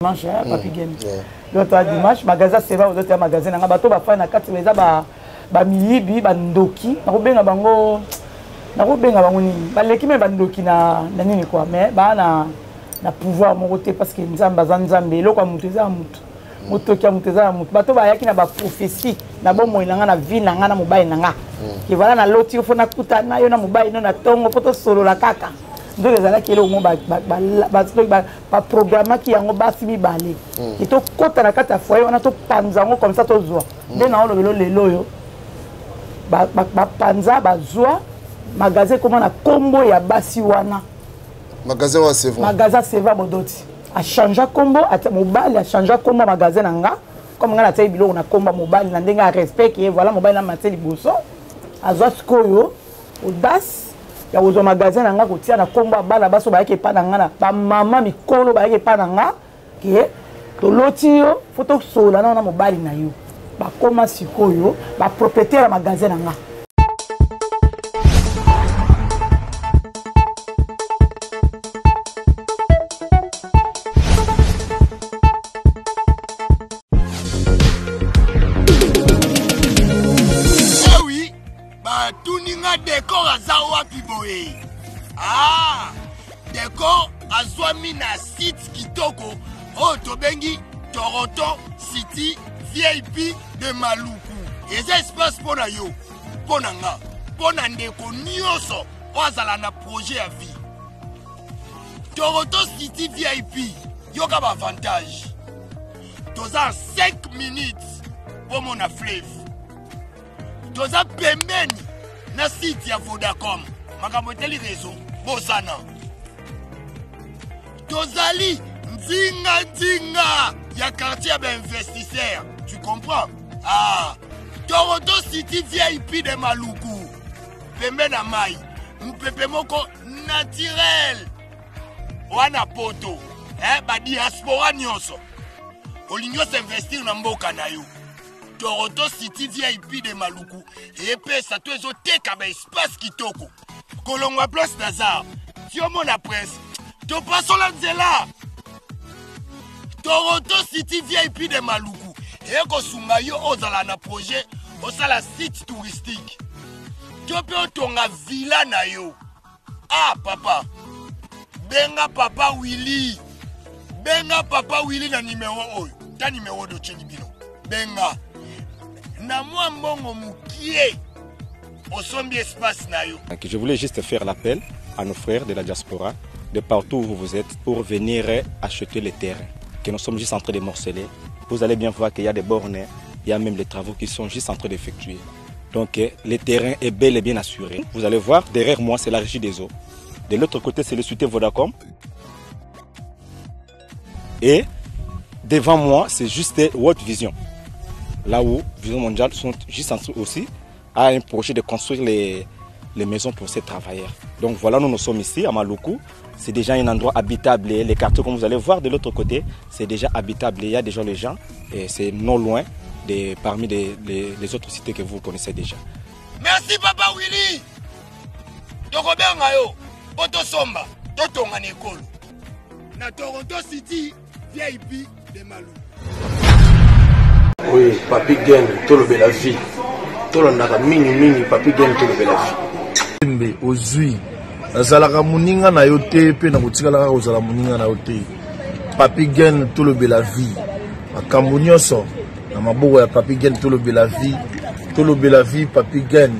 Dimanche, hein, Papi Gen. Donc toi dimanche, magasin Seva ozo tia magasin na nga bato ba fana kati eza ba ba miyibi, ba ndoki, nakobenga bango nakobenga bango nini? Baleki me ba ndoki na na nini quoi, mais ba na na pouvoir moko te parce que Nzambe aza Nzambe, eloko ya mutu eza ya mutu. Motoki ya mutu eza ya mutu. Bato bayaki na ba prophétie na bomoi na nga na vie na nga na mobali na nga. Ke voilà na loti fo nakuta na yo na mobali no na tongo po tosolola kaka. Nzoka ezalaki eloko moko baprogramaki yango basi mibale e tokɔta na kati ya foyer wana topanza yango comme ça tozwa nde na olobelo lelo oyo bapanza bazwa magasin ekoma na nkombo ya basi wana. Magasin wa Seva, magasin Seva Bodoti achangea nkombo, mobali achangea nkombo ya magasin na nga comme nga natiaki biloko na nkombo ya mobali na ndenge ya respect ke voilà mobali na matie liboso azwa sikoyo audace ya kozwa magasin na nga kotia na nkombo ya bana baso bayaki epa na nga na bamama mikolo bayaki epa na nga ke toloti yo fo tosolola nao na mobali na yo bakoma sikoyo bapropriétaire ya magasin na nga. Batuni nga Decor aza wapi boye? Ah, Decor azwami na site kitoko oyo tobengi Toronto City VIP de Maluku. Eza espace mpo na yo, mpo na nga, mpo na ndeko nyonso oyo azala na projet ya vie. Toronto City VIP, yoka ba avantage. Toza 5 minutes bomona fleuve. Toza pembeni na site ya Vodacom, makambo eteli réseau bosana. Tozali nzinga nzinga ya quartier ya bainvestisseur, tu comprends? Ah, Toronto City VIP de Maluku, pembe na mai, mopepe moko naturel wana poto, eh, ba diaspora nyonso olingi osinvestir na mboka na yo. Toronto City VIP de Maluku epesa to ezoteka ba espace kitoko kolongwa place Nazar tiomona prince topasola nzela. Toronto City VIP de Maluku ekosunga yo ozala na projet osala site touristique to mpe otonga villa na yo. Ah papa, benga papa Willy, benga papa Willy na numero oyo, ta numero dotyeli bino, benga na mwa mbongo mokie osombi espace na yo. Donc, je voulais juste faire l'appel à nos frères de la diaspora, de partout où vous êtes, pour venir acheter les terrains que nous sommes juste en train de morceler. Vous allez bien voir qu'il y a des bornes, il y a même les travaux qui sont juste en train d'effectuer. Donc le terrain est bel et bien assuré. Vous allez voir, derrière moi, c'est la régie des eaux. De l'autre côté, c'est le cité Vodacom. Et devant moi, c'est juste World Vision. Là où Vision Mondiale sont juste en dessous aussi, a un projet de construire les maisons pour ces travailleurs. Donc voilà, nous, nous sommes ici à Maluku. C'est déjà un endroit habitable. Les quartiers, comme vous allez voir de l'autre côté, c'est déjà habitable. Il y a déjà les gens et c'est non loin de, parmi les autres cités que vous connaissez déjà. Merci Papa Willy. Tokobenga yo, poto somba, totonga na ekolo. Na Toronto City VIP de Maluku. Oui, Papi Gen, tolobela vie. Tolandaka mingi mingi Papi Gen, tolobela vie. Mbe ozui nazalaka moninga na yo te mpe nakotikala kaka kozala moninga na yo te. Papi Gen, tolobela vie. Makambo nyonso na maboko ya Papi Gen, tolobela vie. Tolobela vie Papi Gen.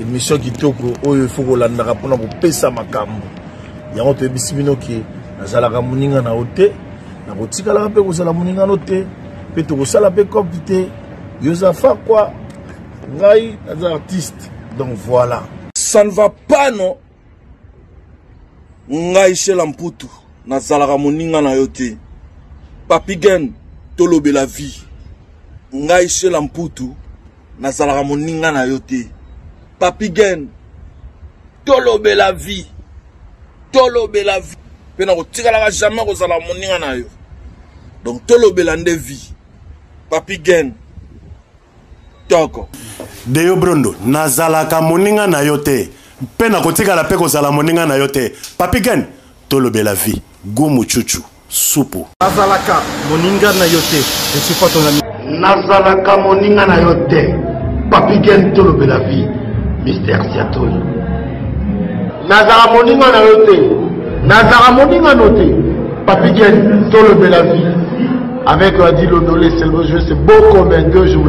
Émission kitoko oyo il faut kolandaka mpona kopesa makambo. Yango toyebisi bino ke nazalaka moninga na yo te, nakotikalaka mpe kozala moninga no te, mpe tokosala mpe cope te. Yo oza fakwa, ngai naza artiste. Donc voilà. Ça ne va pas, non? Ngai Shela Mputu, nazalaka moninga na yo te. Papi Gen, tolobela vie. Ngai Shela Mputu, nazalaka moninga na yo te. Papi Gen, tolobela vie. Tolobela vie. Pe nakotikalaka jamais kozala moninga na yo. Donc tolobela nde vie. Papi Gen, toko. Deyo Brondo, nazalaka moninga na yo te. Pe nakotikala pe kozala moninga na yo te. Papi Gen, tolobela vie. Gumu chuchu. Supu. Nazalaka moninga na yo te. Je suis pas ton ami. Nazalaka moninga na yo te. Papi Gen tolobela vie. Mister Siatoli. Nazalaka moninga na yo te. Nazalaka moninga no te. Papi Gen tolobela vie. Avec Adi Londolé, c'est le jeu, c'est beau comme un deux jours.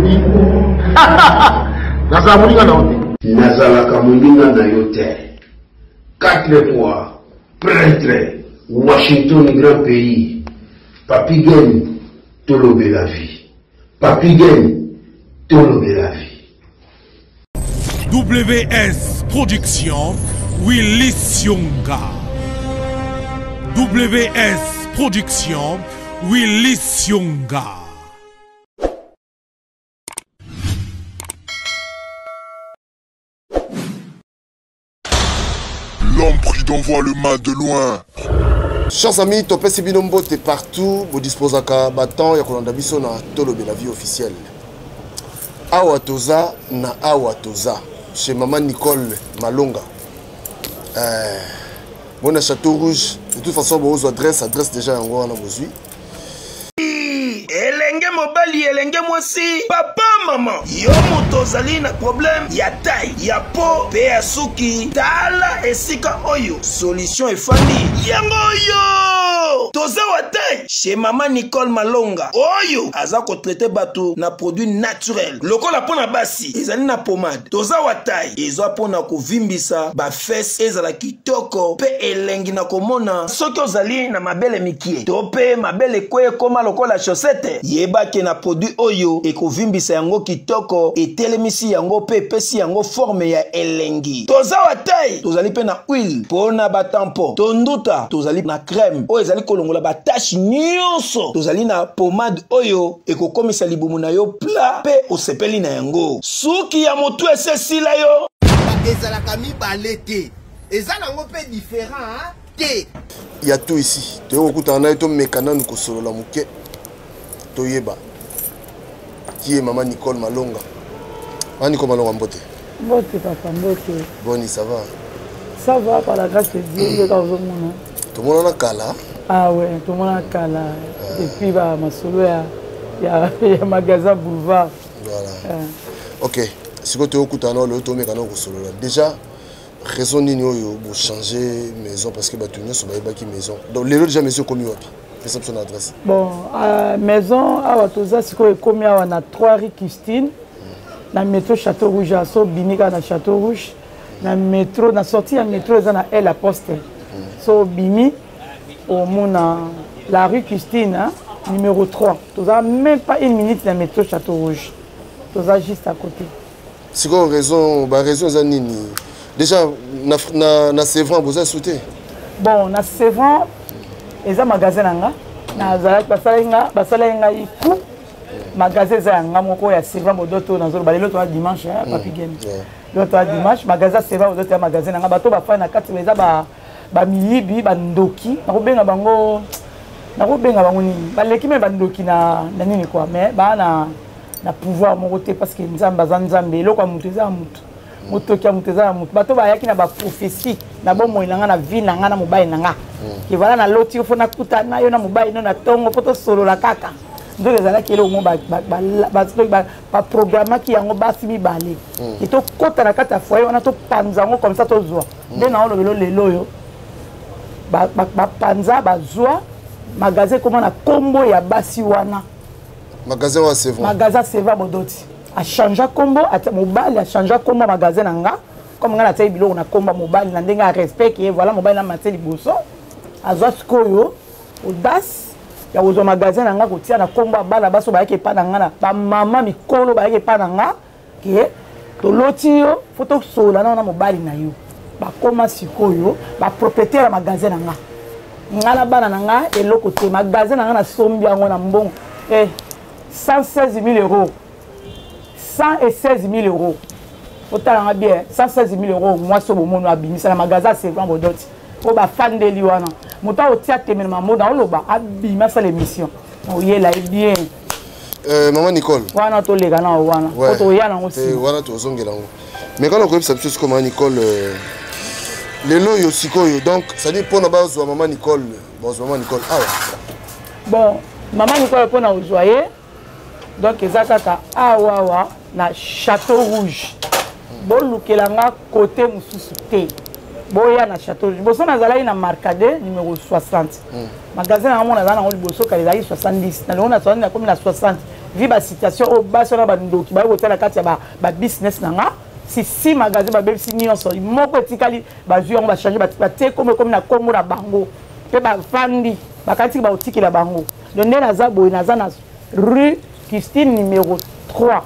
Nazalaka moninga na yo te. Nazalaka moninga na yo te. Quatre fois. Pretre Washington grand pays Papy Gene tolobela vie Papy Gene tolobela vie. WS Production Willy Sionga WS Production Willy Sionga. L'homme prudent voit le mal de loin. Chers amis, topesi bino mbote partout, bodisposaka ba temps ya kolanda biso na Tolobela vie officielle. Awa toza na awa toza chez maman Nicole Malonga. Euh, bon na Château Rouge, de toute façon bozwa adresse, adresse déjà yango wana bozwi. Elenge mobali, elenge mwasi, papa, mama, yo moto ozali na problème ya taille, ya peau pe ya suki, tala esika oyo solution efandi yango oyo. Toza wa taille chez mama Nicole Malonga oyo aza kotraite bato na produit naturel lokola mpo na basi ezali na pomade. Toza wa taille eza mpo na kovimbisa ba fesse ezala kitoko mpe elengi na komona. Soki ozali na mabele mikie to mpe mabele ekwe ekoma lokola chaussette, yeba ke na produit oyo ekovimbisa yango kitoko, etelemisi yango mpe epesi yango forme ya elengi. Toza wa taille, tozali mpe na huile mpo na ba tampon to nduta, tozali na crème oyo ezali kolongola ba tache nyonso, tozali na pomade oyo ekokomisa libumu na yo plat mpe osepeli na yango. Suki ya motu esesila yo. Ezalaka mibale te, eza nango mpe différent te. Ya tout ici toyei kokutana na ye, tomeka nanu kosolola moke, toyeba qui est mama Nicole Malonga. Mama Nicole Malonga, mbote. Mbote papa, mbote. Boni, ça va? Ça va par la grâce de Dieu, nde kaka ozomona. Tomonana kala. Ah ouais, tomonana kala. Ah. Depuis ba masolo ya ya, ya magasin boulevard. Voilà. Ah. OK. Sikoyo toyokutana na lelo, tomeka na kosolola. Déjà raison nini oyo bo changer maison, parce que bato nyonso bayebaki maison. Donc lelo déjà maison ekomi wapi? Pesa biso na adresse. Bon, maison awa toza sikoyo ekomi awa na 3 rue Christine, na métro Château Rouge, so bimi kaka na Château Rouge, na métro, na sortie ya métro eza na L Aposte. So bimi omona la rue Christine, hein, numéro 3. Toza même pas une minute na métro Château Rouge. Toza juste à côté. Sikoyo raison, ba raison eza nini? Déjà na, na, na Sevran boza sous te? Bon, na Sevran eza magasin na nga. Nazalaki, basalaki nga, basalaki ngai coup. Magasin eza ya nga moko ya Sevran Bodoto, nazoloba lelo toza dimanche, hein, Papi Gene. Lelo toza dimanche, magasin Sevran Bodoto ya magasin na nga, bato bafandi na kati eza ba ba miyibi, ba ndoki, nakobenga bango, nakobenga bango nini? Baleki me ba ndoki na, na nini quoi, mais ba na na pouvoir moko te, parce que Nzambe aza Nzambe, eloko ya moto eza ya moto, motoki ya moto eza ya moto. Bato bayaki na ba prophétie na bomoi na nga, na vie na nga, na mobali na nga, ke voilà, na loti yo fo nakuta na yo na mobali no na tongo po tosolola kaka. Nzoka ezalaki eloko moko baprogramaki yango basi mibale, ke tokɔta na kati ya foyer wana, topanza yango comme ça tozwa. Nde na olobelo lelo oyo bapanza, bazwa magasin ekoma na kombo ya basi wana. Magasin wa Sevran. Magasin Sevran Bodoti. A changea kombo, atia mobali, a changea kombo magasin na nga. Comme nga natia biloko na kombo mobali na ndenge ya respect ke voilà mobali na matie liboso. Azwa sikoyo audace ya kozwa magasin na nga kotia na kombo ya bana baso bayaki epa na nga, na ba mama mikolo bayaki epa na nga ke toloti yo fo tosolola na mobali na yo. Bakoma sikoyo ba propriétaire ya magasin na nga. Nga na bana na nga eloko te, magasin na nga nasombi yango na mbongo. 116 000 euros. 116 000 euros. Otala nga bien, 116 000 euros mwasi oyo bomoni abimisa na magasin ya Sevran Bodoti. Oyo bafandeli wana. Moto aotia temene mamoda, oloba abima asala émission. Oyela ye bien. Maman Nicole. Wana toleka na wana. Ouais. Po toya nango sima. Wana tozongela yango. Mais quand on koyebisa biso sikoyo Maman Nicole, lelo oyo sikoyo, donc, c'est-à-dire mpona bazwa Maman Nicole, bazwa Maman Nicole awa. Bon, mama Nicole mpona kozwa ye, donc eza kaka awawa na Château Rouge. Bolukela nga kote mosusu te, boya na Château Rouge. Liboso nazalaki na Marcade numéro 60. Magasin na nga naza nango liboso kala ezalaki 70, na longo na 60, nakomi na 60 vi basituation oyo basi wana bandoki baye kotala kati ya babusiness na nga. Si si magasin babebisi nyonso, moko etikali bazwi yango, bachange, batie kombo, ekomi na kombo na bango mpe bafandi bakatiki bakotikela bango. Donc nde naza boye, naza na rue Christine numéro 3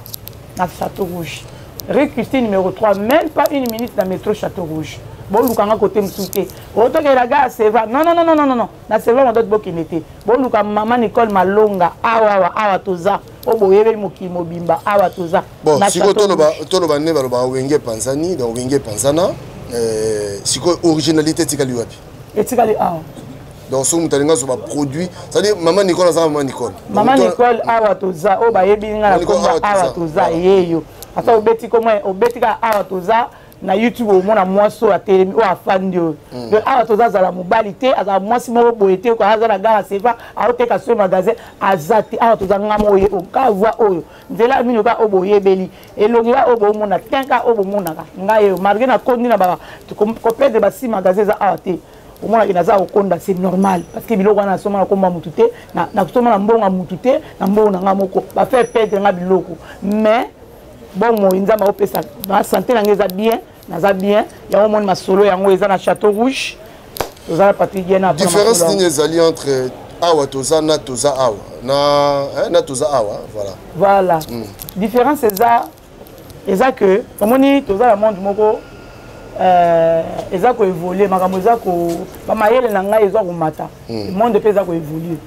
na Château Rouge, rue Christine numéro 3, même pas une minute na métro Château Rouge. Bolukanga kote mosusu te, otokela ga seva, non non non non non non, na seva modote bokende te. Boluka mama Nicole Malonga awa awa awa toza oyo boyebeli mokili mobimba, awa toza. Bon, sikoyo toloba nde balobaka wenge epanzani, donc wenge epanzana. Sikoyo originalité etikali wapi? Etikali awa. Donc soki moto alingi azwa baproduit, c'est-à-dire mama Nicole azaka mama Nicole, mama Nicole awa toza, oyo bayebi nga na komba awa toza yeyo. Ata obeti kombo, obeti kaka awa toza na YouTube, omona mwasi oyo atelemi, oyo afandi oyo. Donc awa toza, azala mobali te, azala mwasi moko boye te, aza na gare seva aoteka so magasin aza te. Awa toza nga moko ye ka voi oyo nzela mino ka oyo boyebeli elongi ka oyo bomona tin ka oyo bomonaka ngai oyo, malgré nakondi na koperdre basi magasin eza awa te. Omonaki naza kokonda, c'est normal, parce que biloko wana nasomba na komba mutu te, nasomba na mbongo ya mutu te, na mbongo na ngai moko. Bafaire perdre nga biloko, mais bon, moi Nzambe aopesa santé na ngai, eza bien, naza bien. Yango omoni masolo yango eza na Château Rouge, toza na Patrick Gena. Différence nini ezali entre awa toza na toza awa na toza awa, voilà? Voilà. Différence eza que omoni toza na monde moko eza koévolue, makambo eza ko bamayele na ngai eza komata, monde mpe eza koévolue.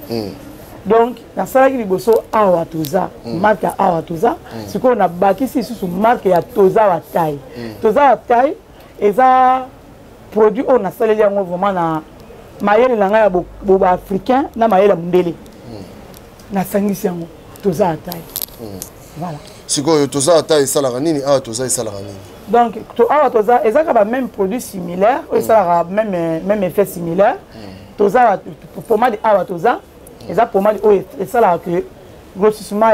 Donc nasalaki liboso awa toza, marque ya awa toza. Sikoyo nabakisi lisusu marque ya toza wa taille. Toza wa taille eza produit oyo nasaleli yango vraiment na mayele na ngai ya baafricain na mayele ya mondele, nasangisi yango toza ya taille. Voilà. Sikoyo toza ata esalaka nini? Awa toza esalaka nini? Donc awa toza eza kaka bameme produit similaire oyo esalaka même effet similaire. Toza pomade awa toza eza pomade oyo esalaka que grossissement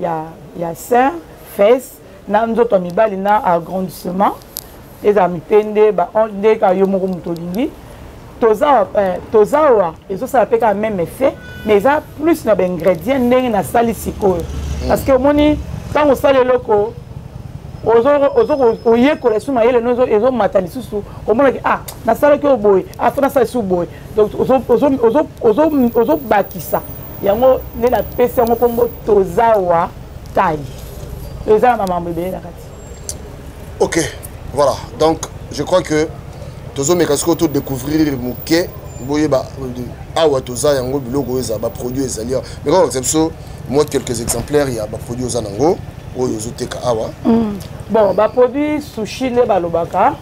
ya sein, fesse na nzoto ya mibali na agrandissement, ezala mipende nde kaka yo moko moto olingi. Toza awa ezosala mpe kaka même effet, mais eza plus na baingrédient ndenge nasali sikoyo, parce que omoni ntango osali eloko, oyekola lisusu, mayele no ezomata lisusu, omonaki ah, nasalaki oyo boye, ah, fo nasala lisusu boye. Donc ozobakisa yango nde napesi yango nkombo tozawa taille. Eza na bamambo ebele na kati. Ok, voilà. Donc je crois que tozomeka sikoyo todécouvrir moke, boyeba awa toza yango, biloko oyo eza baproduit ezali awa. Mais kaka biso mwa quelques exemplaires ya baproduit oza nango oyo ozoteka awa. Bon, baproduit sushi nde balobaka,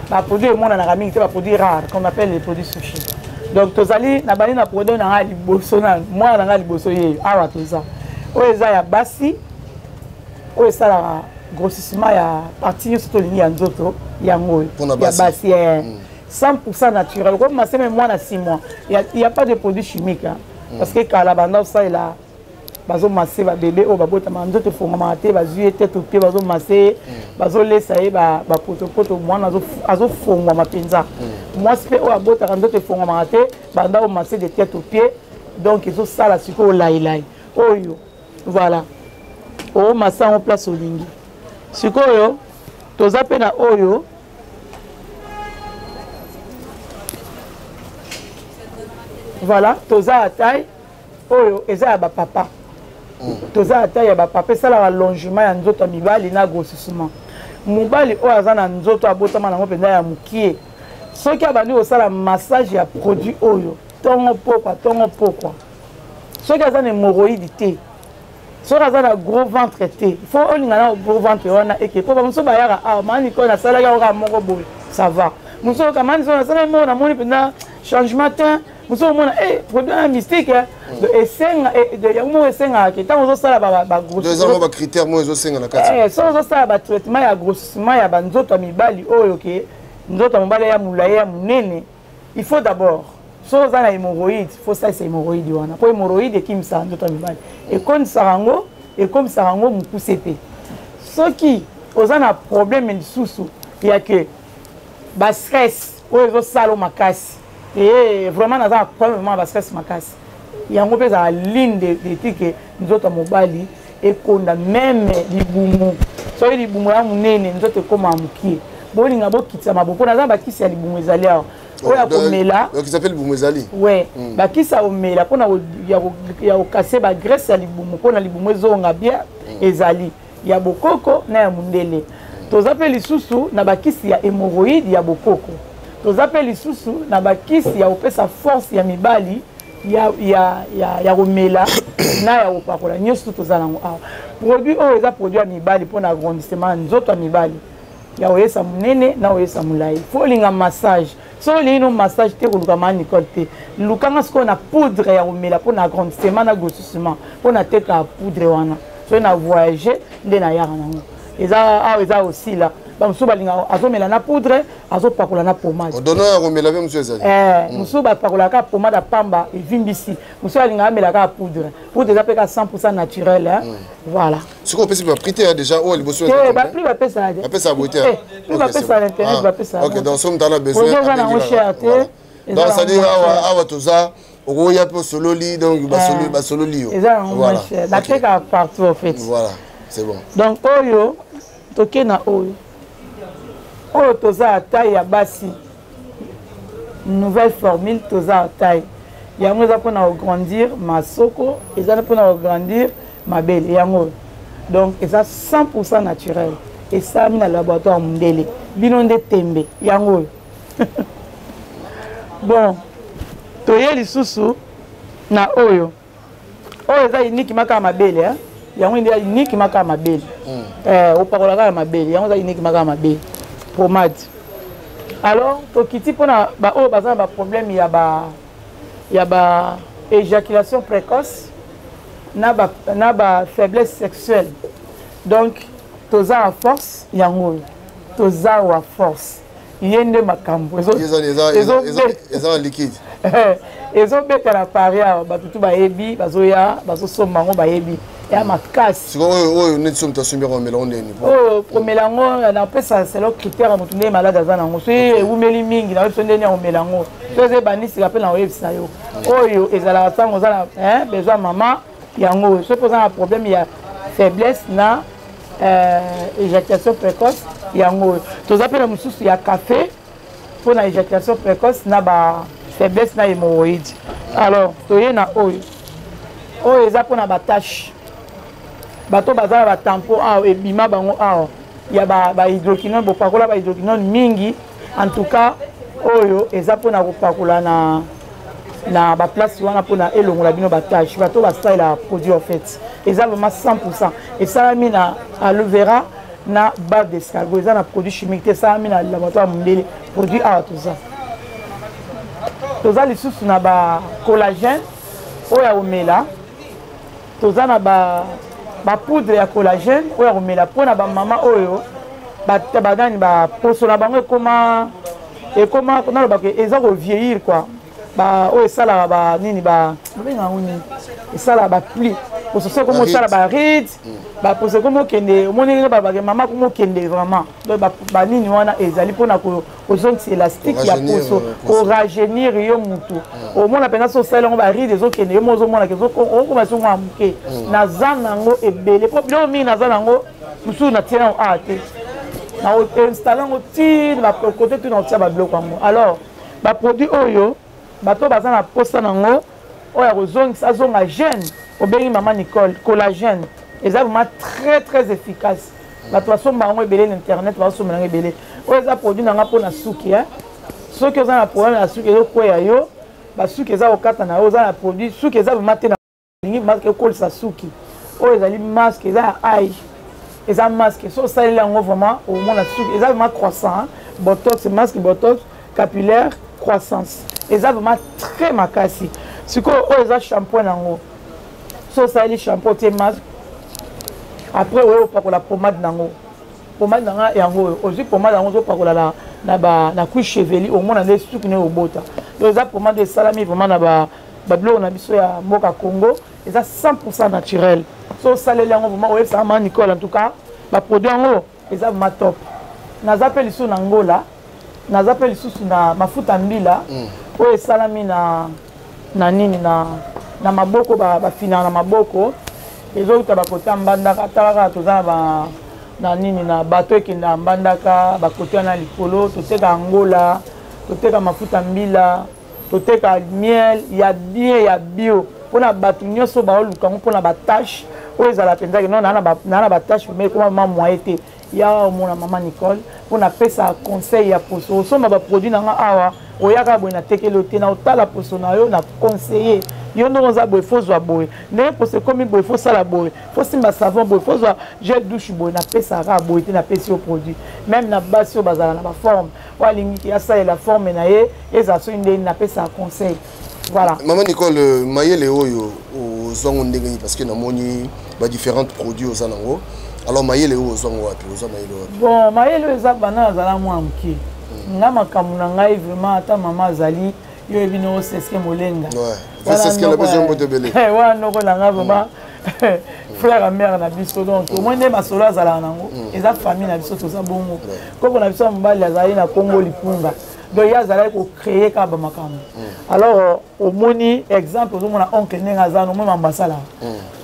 baproduit emonanaka mingi te, baproduit rare qu'on appelle les produits sushi. Donc tozali na bandi na produit na ngai liboso, na mwana na ngai liboso yeyo awa toza, oyo eza ya basi, oyo esalaka grossissement ya partie nyonso tolingi ya nzoto, yango oyo ya basi, 100% naturel, comme maseme mwana 6 mois, il y a pas de produit chimique, hein. Parce que kala banda osalela, bazomase babebe oyo babotama nzoto efongwamaka te, bazwi ye tete pie, bazomase ye, bazolesa ye bapotopoto, mwana azofongwama mpenza. Mwasi mpe oyo abotaka nzoto efongwamaka te, banda omase de tête au pied. Donc ezosala sikoyo lailai oyo, voilà, omasa yango place olingi. Sikoyo toza mpe na oyo voilà, toza ya taille, oyo eza ya bapapa. Toza ya taille ya bapapa, esalaka allongement ya nzoto ya mibali na grossissement. Mobali oyo aza na nzoto abotama nango mpenza ya mokie, soki abandi kosala massage ya produit oyo ntongo pokwa, ntongo pokwa, soki aza na hémorroïde te, soki aza na gros ventre te, fo olinga na gros ventre wana eke, mpo bamosusu bayaka awa, mani koyo nasalaki yango kaka moko boye, ça va. Mosusu oyoka mani so nasalaki moko, namoni mpenza changement te. Mosusu omona e produit wana mystique esenga yango moko, esengaka ke ntango ozosala bacritère moko ezosenga na kati. Soki ozosala batraitement ya grossissement ya banzoto ya mibali oyo ke nzoto ya mobali ya molai, ya monene, il faut d'abord Soki oza na hémorroïde, faut osalisa hémorroïde wana, mpo hémorroïde ekimisaka nzoto ya mibali, ekomisaka yango, ekomisaka yango mokuse. Mpe soki oza na problème lisusu ya ke bastress oyo ezosala makasi, e vraiment naza na problème vraiment bastress makasi, yango mpe ezala ligne de tike nzoto ya mobali ekonda, même libumu. Soki libumu ya monene, nzoto ekómaa mokie. Bolinga bokitisa maboko, naza bakisi ya libumu ezali awa, oyo ya komela. Libumu ezali? We, bakisi ya komela mpona ya kokase bagraisse ya libumu, mpona libumu ezonga bien, ezali ya bokoko na ya mondele. Toza mpe lisusu na bakisi ya hémorroïde ya bokoko, toza mpe lisusu na bakisi ya kopesa force ya mibali, ya komela na ya kopakola. Nyonso toza nango awa. Produit oyo eza produit ya mibali mpona agrandissement ya nzoto ya mibali, ya koyesa monene na koyesa molai. Faut olinga massage. Soki olingi no massage te, koluka maa Nicole te, lukanga sikoyo na poudre ya komela mpona agrandissement na grossissement, mpona teka poudre wana. Soki na voyage nde nayaka nango, eza awa, eza osila. Bamosusu balingaka azomela na poudre, azopakola na pomade. Odono ya komela mpe mosusu ezali? Mosusu bapakolaka pomade ya pamba, evimbisi. Mosusu alingaka amela kaka poudre. Poudre eza mpe kaka 100 naturel. Voilà. Sikoyo opesi baprix te déjà oyo liboso? Te, baprix bapesaka te. Bapesaka boye te? Prix bapesaka na internet, bapesaka. Ok, donc soki moto ana besoin eza nango cher te. Donc c'est-à-dire awa toza, okoya mpe osololi, donc basololi yo. Eza nango moins cher, batekaka partout en fait. Voilà, c'est bon. Donc oyo toke na oyo, oyo toza ya taille ya basi, nouvelle formule. Toza ya taille, yango eza mpona kograndir masoko, eza mpona kograndir mabele. Yango oyo donc eza 100 naturel, esalami na laboratoire mondele. Bino nde tembe, yango oyo. Bon, toye lisusu na oyo. Oyo eza unique maka ya mabele. Yango nde unique maka ya mabele. Opakola kaka mabele, yango eza unique maka ya mabele, pomade. Alors tokiti mpona baoyo baza na baproblème ya ba éjaculation précoce na ba faiblesse sexuelle. Donc toza na force, yango oyo toza wa force, ye nde makambo. Eza na liquide? Ezobeta na Paris awa, bato tu bayebi, bazoya, bazosomba yango, bayebi ya makasi. Sikoyo oyo neti so moto asombi yango, omela ngo ndeni? Oyo komela yango, napesa selon critère ya motu, ndenge malade aza nango. Soki ewumeli mingi, nayebi so ndeni ya komela yango. So eza ebandi sika mpe, na oyebisa yo. Oyo ezalaka ntango oza na besoin mama, yango oyo. Soki oza na problème ya faiblesse na éjaculation précoce, yango oyo. Toza mpe na mosusu ya café mpona éjaculation précoce na ba faiblesse na hémorroïde. Alors toye na oyo. Oyo eza mpona batache, bato baza na batampo awa, ebima bango awa, ya bahydroquinone. Bopakola bahydroquinone mingi. En tout cas oyo eza mpona kopakola na baplace wana mpona elongola bino batache. Bato basalelaka produit, en fait eza vraiment 100, esalami na aloe vera na bave d'escargot, eza na produit chimique te, esalami na laboratoire ya mondele. Produit awa toza lisusu na bacollagène oyo ya komela, toza na bapoudre ya collagène oyo ya komela mpona bamama oyo banani, baposo na bango ekoma, nalobaka eza kovieillir quoi, oyo esalaka banini, babenga yango nini, esalaka baplis poso. Soki okoma osala barides, baposo ekoma okende, omoni ndenge balobaka mama akoma okende vraiment. Donc banini wana ezali mpona kozongisa élastique ya poso, korajeunir yo mutu. Omona mpenza so osali yango, barides ezokende, yo mo ozomonaka okoma so mwa moke. Naza nango ebele, po biloko mingi naza nango mosusu natie nango awa te, na installe yango ti kote tu na kotia babiloko yango. Alors baproduit oyo, bato baza na posa nango, oyo ya kozongisa, azonga jeune, obengi mama Nicole. Collagène eza vraiment très très efficace, bato basomba yango ebele na internet, bazosomba yango ebele. Oyo eza produit na nga mpona suki. Soki oza na problème ya suki ezokweya yo, basuki eza kokata na yo, oza na produit suki eza vraiment te, lingi masque ekolisa suki, oyo ezali masque, eza ya ail, eza masque. So osaleli yango vraiment, omona suki eza vraiment croissant. Botox, masque botox capillaire croissance, eza vraiment très makasi. Sikoyo oyo eza shampoing nango. So osaleli shampoing, otie masque, après oyo opakola pomade nango. Pomade na nga yango oyo, ozwi pomade yango ozopakola na, na, ba, na cuir chevelu, omona nde suki nayo obota. Donc eza pomade esalami vraiment na ba babiloko na biso ya mboka Congo, eza 100% naturel. So osaleli yango vraiment oyebisaka ma Nicole, en tout cas baproduit yango eza vraiment top. Naza mpe lisusu na Ngola, naza mpe lisusu na mafuta mbila oyo esalami na na nini na na maboko, bafinaka na maboko, ezouta bakota Mbandaka. Tala kaka, toza na ba na nini na bato ekenda Mbandaka, bakote wana likolo. Toteka Angola, toteka mafuta mbila, toteka miel ya bien ya bio mpona bato nyonso baoluka yango mpona batache oyo ezala mpenza ke non, naa na batache me ekoma ma moye te. Ya omona mama Nicole mpo napesa conseil ya poso. Osomba baproduit na nga awa, oyaka boye, natekeli yo te, na otala poso na yo, na conseiller yo ndenge oza boye, fo zwa boye, ndenge poso ekomi boye, fo sala boye, fo simba savon boye, fo zwa gel douche boye. Napesaka boye te, napesi yo produit. Même na basi oyo bazala na baforme oyo alingi asalela forme na ye ezala soki ndeni, napesaka conseil. Voilà. Maman Nicole, mayele oyo ozwango ndenge nini? Parce que namoni ba différentes produits oza nango. Alors mayele oyo ozwango wapi? Ozwa mayele wapi? Bon, mayele oyo eza banda nazala mwana moke. Nga makambo na ngai vraiment, ata mama azali, yo oyebi no Seske Molenga. Wana noko na ngai vraiment, frère ya mère na biso. Donc omoi nde masolo azalaka nango, eza famille na biso, toza bongo. Koko na biso ya mobali azali na Kongo Lipunga, donc ye azalaki kocréer kaka bamakambo. Alors omoni exemple, ozomona oncle ndenge aza, omoni mambo asalaka.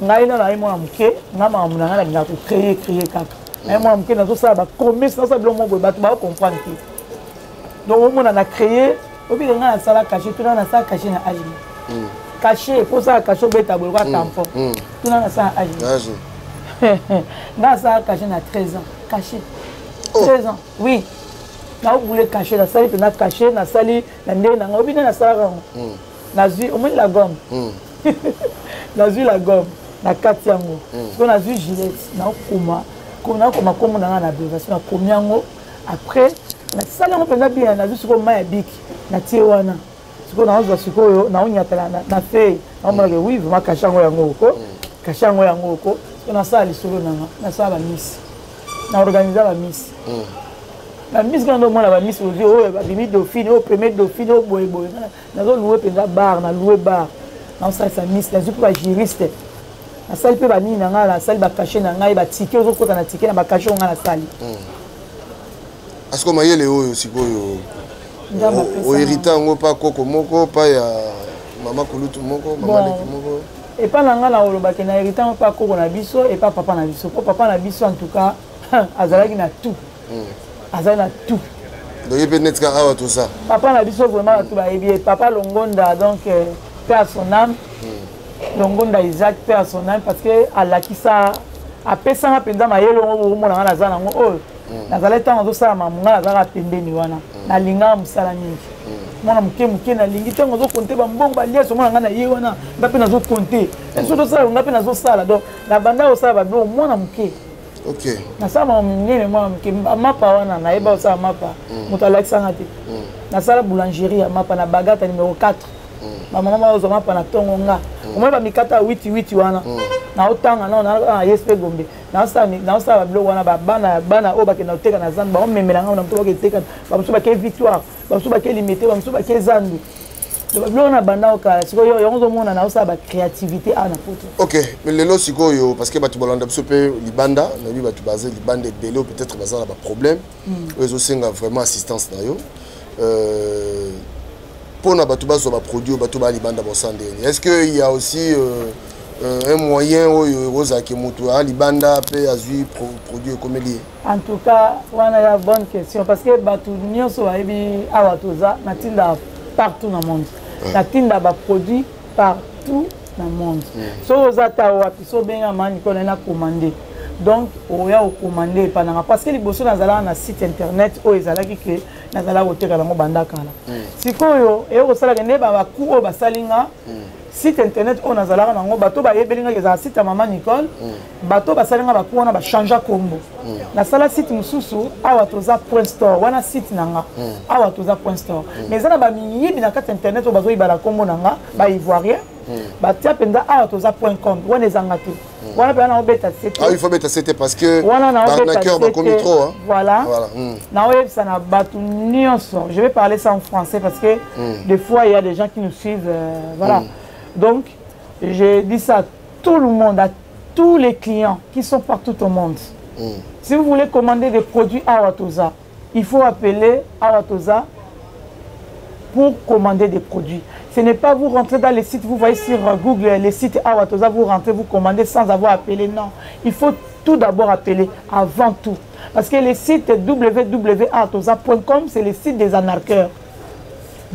Ngai nano naye mwana moke, ngai makambo na ngai nalingaka kocréer créer kaka. Naye mwana moke, nazosala bacommerce, nazosala biloko moko boye, bato bakocomprendre te. Donc omona na créer obike, ngai nasala cachet, tuna nasala cachet na age. Cachet, po osala cachet, obeta boye kwa tampon, tuna nasala age. Ngai nasala cachet na 13 ans, cachet 13 ans, oui. Naobule cachet, nasali mpenza cachet, nasali na ndenge na ngai. Obi nde nasalaka yango, nazwi, omoni la gomme, nazwi la gomme na kati yango. Sikoyo nazwi gilette, naokoma nakoma nkombo na ngai na abréviation, nakomi yango. Après nasali yango mpenza bien, nazwi sikoyo mai ya biki, natie wana. Sikoyo naozwa, sikoyo naonyatala na feuille, naomonake oui, vraiment cachet yango yango oko, cachet yango yango oko. Sikoyo nasala lisolo nanga, nasala bamisi, na organisa bamisi, bamisi kana ndomona bamisi ozwi oyo babimi dauphine, oyo premier dauphine, oyo boyeboye. Nazoloue mpenza bar, na loue bar, naosalisa misi, nazwi mpe bajuriste, nasali mpe banini na ngai, nasali bacachet na ngai, batike ozokota na tike na bacachet oyo ngai nasali. Asiko mayele oyo sikoyo oherita yango pa koko moko, pa ya mama kulutu moko, mama leki moko? Epa na ngai, nakolobake na hérita yango pa koko na biso, epa papa na biso, mpo papa na biso en tout cas azalaki na tout, azali na tout. Donc ye mpe neti kaka awa toza. Papa na biso vraiment bato bayebi ye, papa Longonda, donc paix à son âme, Longonda Isaac, paix à son âme, parce que alakisa, apesanga mpenza mayele ongo omona nga naza nango oyo. Nazalaki ntango azosala mamu, nga nazalaka pembeni wana, nalingaka mosala mingi. Mwana moke moke nalingi, ntango azokonte bambongo baliasi, omona nga na ye wana, nga mpe nazokonte, soki tosala, nga mpe nazosala. Donc nabanda kosala babiloko mwana moke. Nasala makambo minene mwana moke. Mapa wana nayeba kosala mapa, moto alakisanga te. Nasala boulangerie ya mapa na Bagata numéro 4. Bamama bazwa mapa na ntongo, nga omoni bamikata ya witi witi wana, naotanga nao na yespe Gombe, naosala babiloko wana. Bana bana oyo bakenda koteka na zandu, baomemela ngai na moto baketeka. Bamosusu bake Victoire, bamosusu bake Limete, bamosusu bake zandu. Biloko na banda okala, sikoyo yango ozomona naosala bacréativité awa na poto. Ok, mais lelo sikoyo, parce que bato balanda biso mpe libanda, nayebi bato baza libanda ebele oyo peut-être baza na baproblème oyo ezosenga vraiment assistance na yo mpona bato bazwa baproduit oyo. Bato baya libanda bosala ndenge? Est ce que il y a aussi un moyen oyo ekozalaki moto aya libanda mpe azwi produit ekomeli ye? En tout cas wana ya bonne question, parce que bato nyonso bayebi awa toza, natinda partout na monde, natinda baproduit partout na monde. Soki oza ta wapi, so obenga ma Nicole na commande, donc oya ocommande epa nanga. Parce que liboso nazalaka na site internet oyo ezalaki ke nazalaka koteka yango banda kala. Sikoyo eye kosalaka nde baku oyo basali nga site internet oyo nazalaka nango, bato bayebeli ngaki ezala site ya mama Nicole. Bato basali nga baku wana, bachangea kombo, nasala site mosusu awa toza point store. Wana site na nga awa toza point store, mais eza na bamiyibi na kati ya internet oyo bazoyiba na kombo na nga, baivoirien. Batia mpenza awa toza point com wana ezanga te. Wana mpenza naobeta sete. Ah, il faut beta sete parce que wana naobeta arnaqueur bakomi trop, hein. Voilà, voilà. Naoyebisa na bato nyonso, je vais parler ça en français parce que des fois il y a des gens qui nous suivent, voilà. Donc je dis ça à tout le monde, à tous les clients qui sont partout au monde. Si vous voulez commander des produits Awatoza, il faut appeler Awatoza pour commander des produits. Ce n'est pas vous rentrer dans les sites, vous voyez sur Google les sites Awatoza, vous rentrez, vous commandez sans avoir appelé. Non, il faut tout d'abord appeler avant tout. Parce que le site www.awatoza.com, c'est le site des arnaqueurs.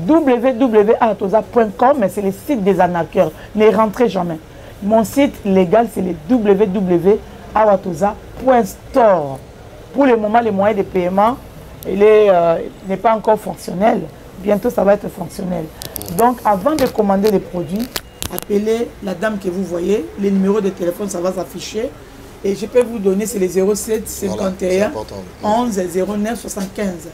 www.awatoza.com, c'est le site des arnaqueurs. Ne rentrez jamais. Mon site légal, c'est le www.awatoza.store. Pour le moment, les moyens de paiement, il n'est pas encore fonctionnel. Bientôt, ça va être fonctionnel. Donc, avant de commander les produits, appelez la dame que vous voyez. Les numéros de téléphone, ça va s'afficher. Et je peux vous donner, c'est les 07 51 11 09 75.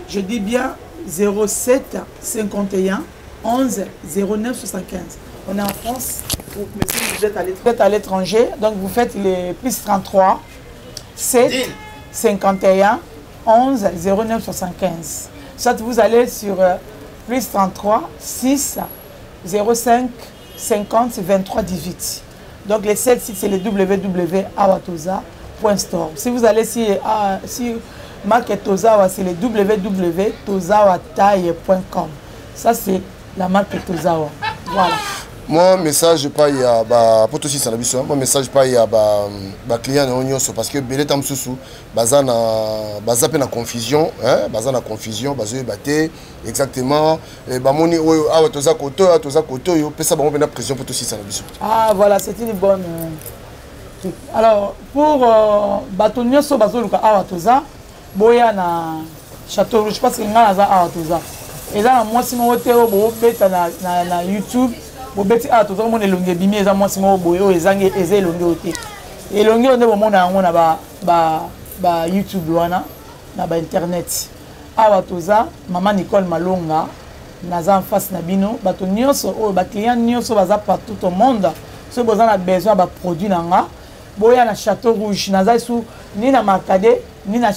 Je dis bien 07 51 11 09 75. On est en France, mais si vous êtes à l'étranger, donc vous faites les plus 33 7 51 11 09 75. Soit vous allez sur plus 33 6 05 50 23 18. Donc les 7 sites, c'est le www.awatoza.store. Si vous allez sur marque Tozawa, c'est le www.tozawataille.com. Ça, c'est la marque Tozawa. Voilà. Moi, message pas il y a ba pour tout ça na moi message pas il y a ba ba client na nyonso parce que beleta mususu baza na baza pe na confusion, hein, baza na confusion, bazo yeba te exactement ba moni oyo awa toza koto, awa toza koto yo pesa bango pe na pression pour tout ça na biso. Ah voilà, c'est une bonne truc. Alors pour bato nyonso bazo luka awa toza boya na Château Rouge parce que nga naza awa toza. Eza na mwasi moko te oyo bobeta na YouTube, bobeti awa toza komona elongi ebimi, eza mwasi moko boye oyo ezangi, eza elongi oyo te. Elongi oyo nde bomona yango na ba YouTube wana, na ba internet. Awa toza Mama Nicole Malonga, naza en face na bino, bato nyonso oyo, ba client nyonso baza partout au monde, soki boza na besoin ya ba produit na nga, boya na Château Rouge, naza sous ni na Marcadet, ni na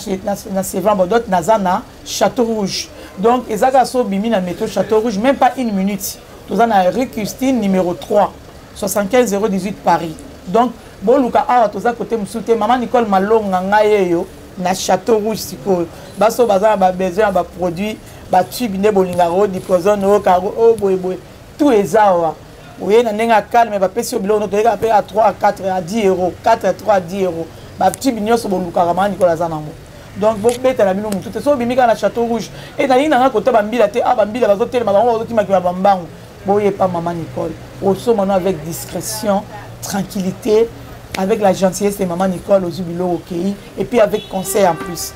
Sevran Bodot, naza na Château Rouge. Donc ezaka so bimi na métro Château Rouge, même pas une minute. Toza na rue Christine numéro 3, 75 018 Paris. Donc boluka awa toza côté musute, Maman Nicole Malonga ngai yo na Château Rouge sikoyo. Baso baza na ba besoin ya ba produit, ba tube nde bolinga ro diprozone o caro o boye boye. Tout ezawa. Oye na ndenge ya calme, ba pesi yo biloko no toyeka pe à 3 à 4 à 10 euros, 4 à 3 à 10 euros. Ba tube nyonso bolukaka Maman Nicole aza nango. Donc bobeta na bino mutu te. So bimi kaka na Château Rouge et na yina nga kota ba mbila te, ah ba mbila bazo telema bango bazo tima ki ba mbangu. Boye pa Maman Nicole. Osoma no avec discrétion, tranquillité, avec la gentillesse de Maman Nicole aux biloko okei et puis avec conseil en plus.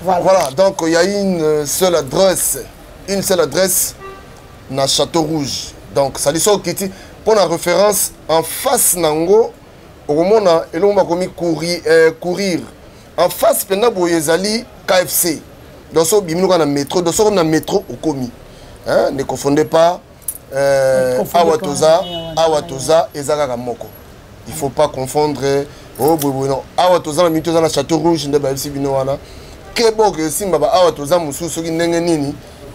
Voilà. Voilà, donc il y a une seule adresse, une seule adresse na Château Rouge. Donc ça dit Kitty pour la référence en face nango okomona elongo bakomi courir en face penda boye ezali KFC. Donc so bimino na métro, donc so na métro okomi. Hein, ne confondez pas Ne confondez awa pas, toza, ouais, awa ouais. toza ezaka moko. Il faut pas confondre oh boye boye non. Awa toza na métro na Château Rouge nde ba FC bino wana. Kebo ke simba ba awa toza mususu soki ndenge nini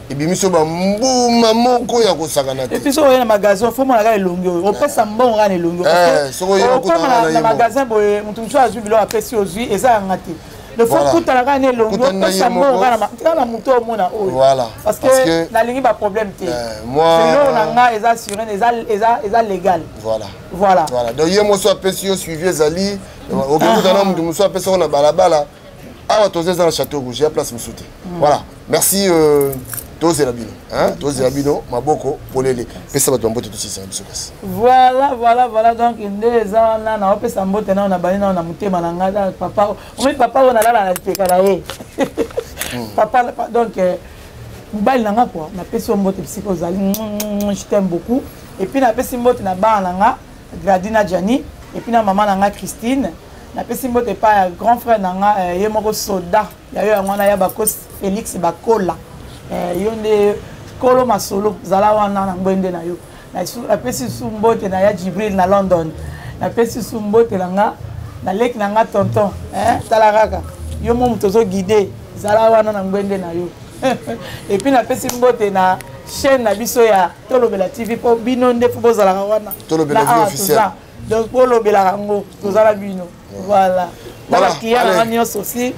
ebimiso ba mbuma moko ya kosakana te. Et puis so oye na magasin, faut mona kaka elongi oyo. Opesa mbongo kaka na elongi oyo. Eh, soki oye Okoma okutana na na ye moko. magasin boye, moto mosusu azwi biloko apesi ozwi, eza yanga te. Le faut Voilà. kutana kaka na elongi, Kutana na opesa ye mbongo moko. kaka na kaka na moto omona oyo. Voilà. Parce Parce que que nalingi ba problème te. Moi Eloko na nga eza assuré, eza légal. Voilà. Voilà. Voilà. Donc ye moso apesi yo suivi ezali, okokutana na moto mosusu apesi yo na balabala. Awa toza eza na Château Rouge, ya place mosusu te. Voilà. Merci, tozela bino, hein? Tozela bino, maboko, polele. Pesa bato mbote tosisa na biso kasi. Voilà, voilà, voilà. Donc nde eza wana, na opesa mbote na na bani na na motema na nga, na papa. Omi papa oyo nalala na lipeka na ye. Papa, donc mobali na nga quoi, napesi yo mbote bisika ozali. Je t'aime beaucoup. Et puis napesi mbote na bana na nga, Gladys na Gianni, et puis na maman na nga Christine. Napesi mbote pa ya grand frère na nga ye moko soda. Ya yo yango wana ya Bakos Félix Bakola. Yo nde kolo masolo, zala wana na ngwende na yo. Napesi su mbote na ya Djibril na London. Napesi su mbote na nga na leki na nga tonton, hein, tala kaka yo mo moto ozo guide, zala wana na ngwende na yo. Et puis napesi mbote na chaîne na biso ya Tolobela TV po bino nde fo bozalaka wana. Tolobela vie officielle. Donc bolobelaka yango, tozala bino. Voilà. Na ba client na nga nyonso aussi.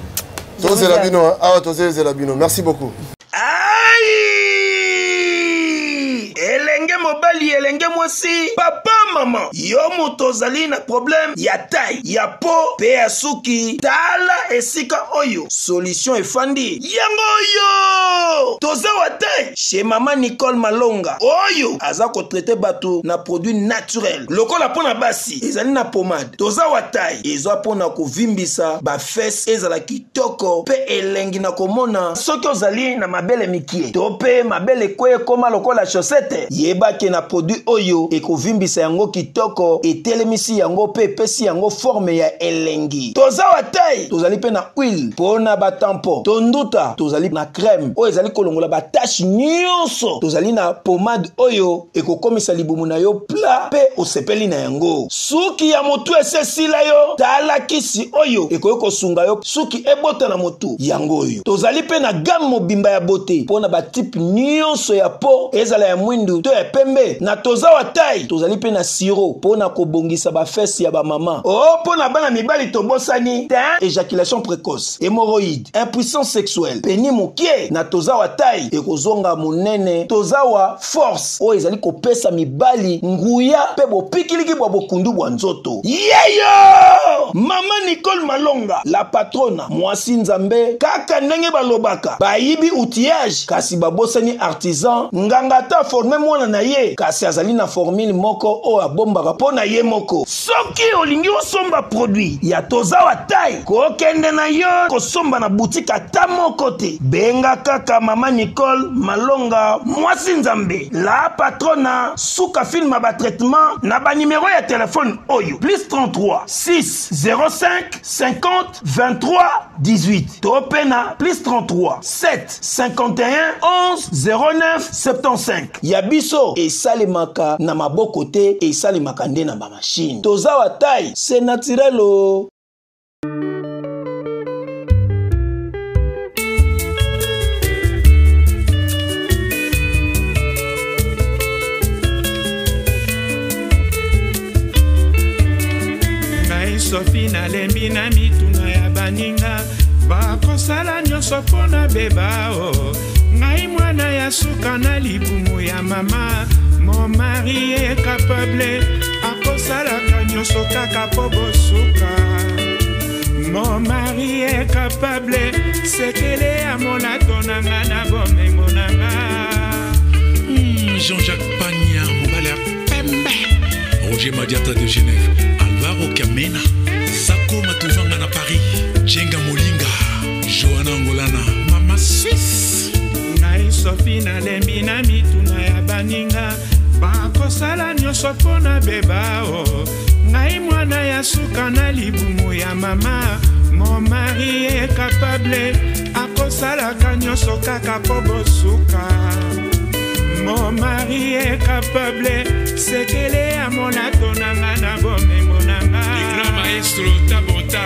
Tozela bino, awa tozela bino. Merci beaucoup. Elenge mobali, elenge mwasi, papa, mama, yo moto ozali na problème ya taille, ya peau pe ya suki, tala esika oyo solution efandi. Yango oyo toza wa te chez mama Nicole Malonga oyo aza kotraite bato na produit naturel lokola mpo na basi ezali na pomade toza wa taille ezwa mpo na kovimbisa bafese ezala kitoko mpe elengi na komona. Soki ozali na mabele mikie to mpe mabele ekwe ekoma lokola chaussette, yeba ke na produit oyo ekovimbisa yango kitoko, etelemisi yango mpe epesi yango forme ya elengi. Toza wa taille tozali mpe na huile mpo na batampo to nduta, tozali na crème oyo ezali kolongola batache nyonso, tozali na pomade oyo ekokomisa libumu na yo plat mpe osepeli na yango. Suki ya motu esesila yo, tala kisi oyo ekoki kosunga yo suki ebota na motu yango oyo. Tozali mpe na gamme mobimba ya beauté mpo na batipe nyonso ya po, ezala ya mwindu to ya pembe. Na toza wa taille tozali mpe na sirop mpo na kobongisa bafese ya bamama. O mpo na bana mibali tobosani te éjaculation précoce, hémorroïde, impuissance sexuelle, peni mokie. Na toza wa taille ekozonga monene. Toza wa force oyo ezali kopesa mibali nguya mpe bopikiliki bwa bokundu bwa nzoto. Yeyo! Mama Nicole Malonga, la patrona, mwasi nzambe, kaka ndenge balobaka, bayibi outillage kasi babosani artisan. Nganga ata forme mwana na ye, kasi azali na formule moko oyo abombaka mpo na ye moko. Soki olingi osomba produit ya toza wa taille, kokende na yo kosomba na boutique ata moko te. Benga kaka mama Nicole Malonga, mwasi nzambe, la patrona, suka film ba traitement na ba numéro ya téléphone oyo: plus 33 6 05 50 23 18 to pe na plus 33 7 51 11 09 75. Ya biso esalemaka na maboko te, esalemaka nde na ba machine. Toza wa taille, c'est naturel o. Sophie nalembi na mituna ya baninga, bakosala nyonso mpo na beba o. Ngai mwana ya suka na libumu ya mama, mon mari est capable, akosalaka nyonso kaka mpo bosuka. Mon mari est capable, sekele ya molato na nga na bomengo na nga. Jean-Jacques Pagna, mobali ya pembe, Roger Madiata de Genève, Alvaro Kamena, Sako Matuvanga na Paris, Djenga Molinga, Johanna Angolana, Mama Suisse. Ngai Sophie nalembi na mituna ya baninga, bakosala nyonso mpo na beba o. Ngai mwana ya suka na libumu ya mama, mon mari est capable, akosalaka nyonso kaka mpo bosuka. Mon mari est capable, sekele ya molato na nga na bomengo na nga. Le grand maestro Tabota,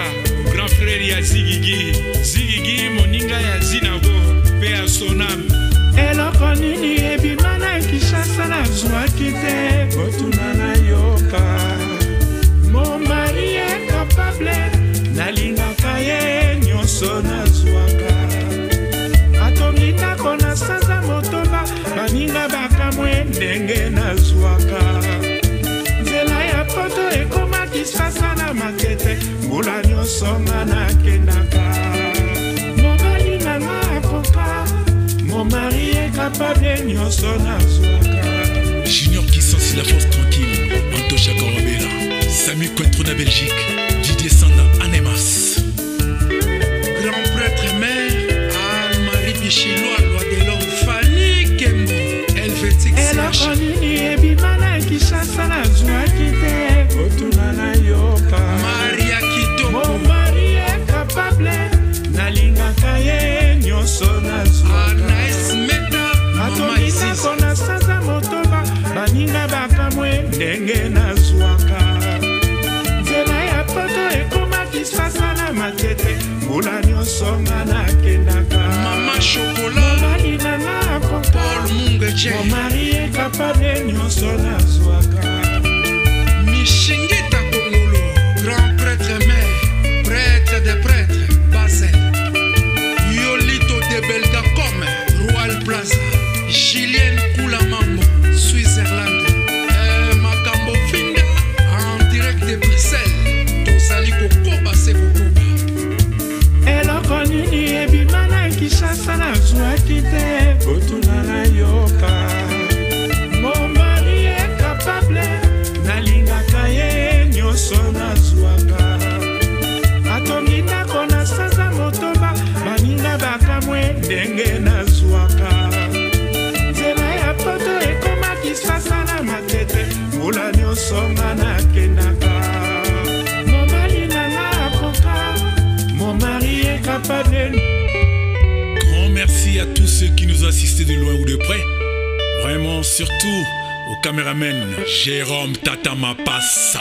grand frère ya Zigigi, Zigigi moninga ya Zinago, pe ya Sonam. Eloko nini ebima na Kinshasa nazwaki te, botuna nayoka. Mon mari est capable, nalingaka ye nyonso nazwaka. Atongi ndako na sanza motoba, baninga bakamwe ndenge nazwaka. Nzela ya poto ekoma Kinshasa na makete, mbula nyonso nga nakendaka. Mobali na nga akoka, mon mari est capable nyonso nazwaka. Junior Kissansi, la force tranquille, Antosha Korobela, Samy Cointreau na Belgique, Didier Sanda Anemas. Grand prêtre mère, Anne-Marie Bichilwa, loi de l'homme, Fanny Kembo, Helvétique Eloko nini ebima na Kinshasa nazwaki te, botuna nayoka. Maria Kitoko. Mon mari est capable, nalingaka ye nyonso nazwaka. Anaïs Meta, Mama Atongi Isis. ndako na sanza motoba, baninga nyonso nga nakendaka. Mama Chocolat, Mobali na nga akoka. Paul Mungeche, Mon mari est capable nyonso nazwaka. Mishingita Kongolo, grand prêtre mère, prêtre des prêtres, Basel. Yolito de Belgacom, Royal Plaza, Julienne Koulamambo, Switzerland. Eh, Makambo Finda, en direct de Bruxelles. Tozali kokoba se kokoba. Eloko nini ebima na Kinshasa nazwaki te, botuna nayoka. Mon mari est capable, nalingaka ye nyonso nazwaka. Atongi ndako na sanza 8, baninga bakamwe ndenge nazwaka. Nzela ya poto ekoma Kisasa na Matete, mbula nyonso nga nakendaka. Mobali na nga akoka, mon mari est capable. Grand merci à tous ceux qui nous ont assistés de loin ou de près. Vraiment, surtout au caméraman Jérôme Tata Mapassa.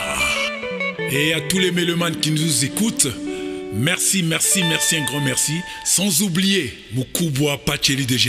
Et à tous les mélomanes qui nous écoutent, merci, merci, merci, un grand merci. Sans oublier Mukubwa Pacheli de